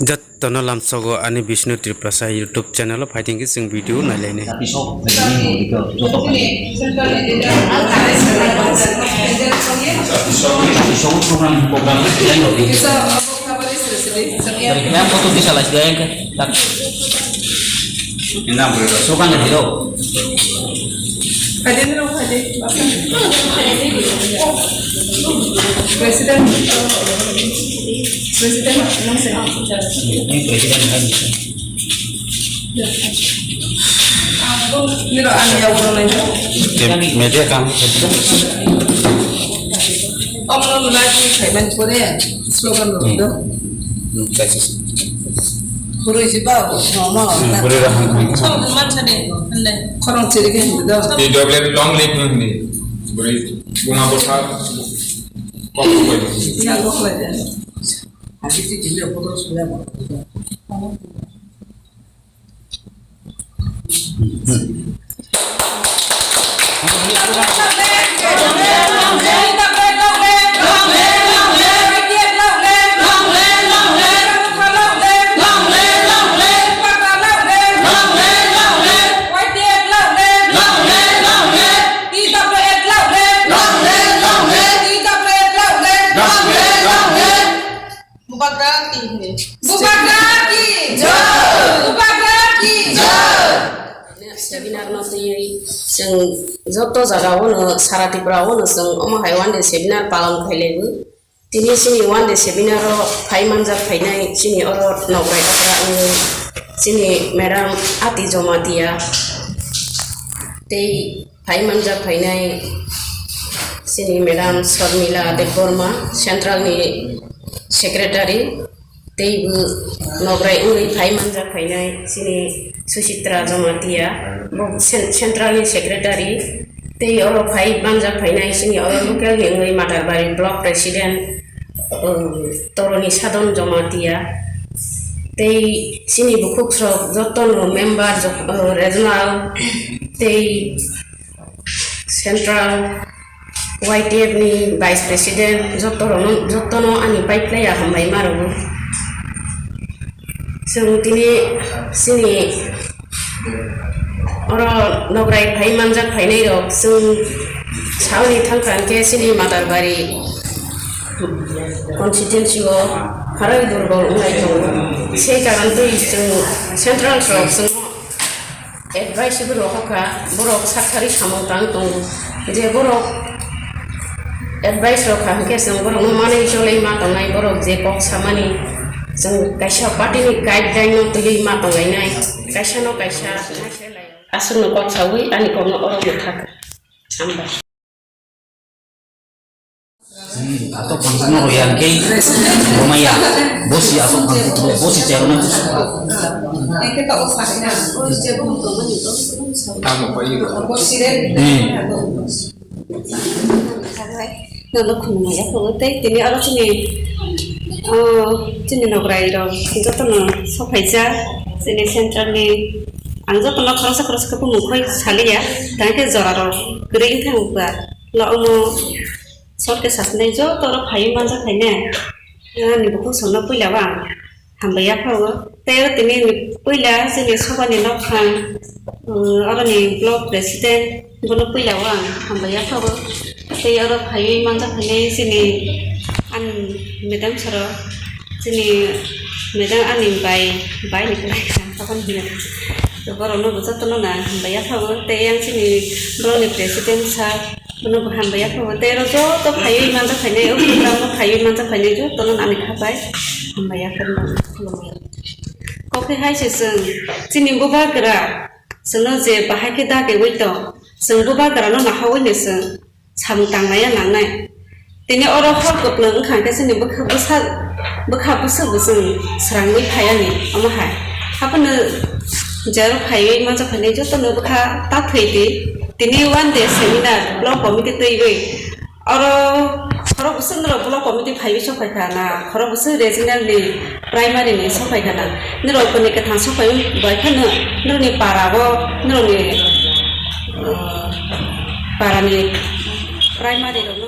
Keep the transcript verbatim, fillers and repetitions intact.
Jottono lamsogo ani Bishnu Tiprasa YouTube channel o phaithengkhe chwng video nailainai. President, President, President. Media kam. Slogan. Bwrwi si ba, no, no. Hmm, bwrwi rok hang hang. Som man sa de, hande. Khorang chiri ke hindu do. T W long live hindu. Bwrwi bunga bwsa kok kok bai. Ya, kok bai de. Asi ti jile photo sula ba. Bubagra ki. Bubagra ki jai. Bubagra ki jai. Seminar no twi chwng joto jaga o no sara Tripura o no chwng omo hai one day seminar palon khailaiwi. Tini chini one day seminar o phai manjak phainai chini oro nokrai okra wngwi chini madam Ati Jomatia tei phai manjak phainai chini madam Sharmila Debbarma, central ni secretary, tei bo nokrai wngwi phai manjak phainai chini Suchitra Jamatia, bo cen-, central ni secretary, tei oro phai manjak phainai chini oro local ni wngwi Matarbari block president, um, Toroni Sadon Jamatia, tei chini bukhuk rok joto no member, jok-, uh, regional, tei Central Y T F ni Vice President joto rokno, jotono ani pai phlai ya hambai ma rwgo. Chwng tini chini oro nokrai phai manjak phainai rok chwng sauni thangkha hwnkhe chini Matarbari constituency o haroi durbol wnglai tongo. Sei karon twi chwng central rok chwng advice bo rw kha, borok sak sari samung tang tongo, je borok advice rw kha hwnkhe chwng borokno manwi cholwi ma tongnai, borok je kok samani chwng kaisa party ni guideline no twiwi ma tonglainai, kaisa no kaisa aswkno kok sawi ani kokno oro mwthaka. Hambai. Hmm, atok pangsa no roya hwnkhe romaya. Bosi atok pangsa, bosi chairman. Hmm. Nono khulumya phuru tei tini oro chini, o, chini nograi rok jotono sokphaijak, chini central ni ang jotono khoroksa khoroksa khe bumung khoi saliya, tangkhe jora rok kwrwi wngkha wngkha. Lo omo short khe sasinai joto oro phaiwi manjak hai ne. Ani bukhuk songno puila o ang hambai yapha o. Tei o tini puila chini sobani nokha, um, oroni block president bono puila o ang hambai yapha o. Tei oro phaiwi manjak hai ne chini ani madam sir o, chini madam ani bai, bai ni kwlai kha, tokon hino. Borokno bo jotono no ang hambai yapha o. Tei yang chini borokni president sir, Bono bo hambai ya phano, tei oro joto phaiwi manjak phainai, o program o phaiwi manjak phainai jotono ani kha bai hambai ya phano khulumya. Kok khe hai se chwng, chini bubagra chwngno je bahai khe dagiwi tong, chwng bubagrano nahawi no chwng samung tanglaiya nangnai. Tini oro hor kwplwng wngkha khe chini bwkha bwsa, bwkha bwswk bo chwng swrangwi phaiya ni omo hai. Haphano jero phaiwi manjak phainai jotono bwkha ta thwi di. Tini one day seminar block committee twiwi oro khorok bwswk norok block committee phaiwi sok phaikha na, khorok bwswk regional ni primary ni sok phaikha na, norok bwni kwthang sok phaiwi bai phano norokni para o norokni, uh, para ni primary rok no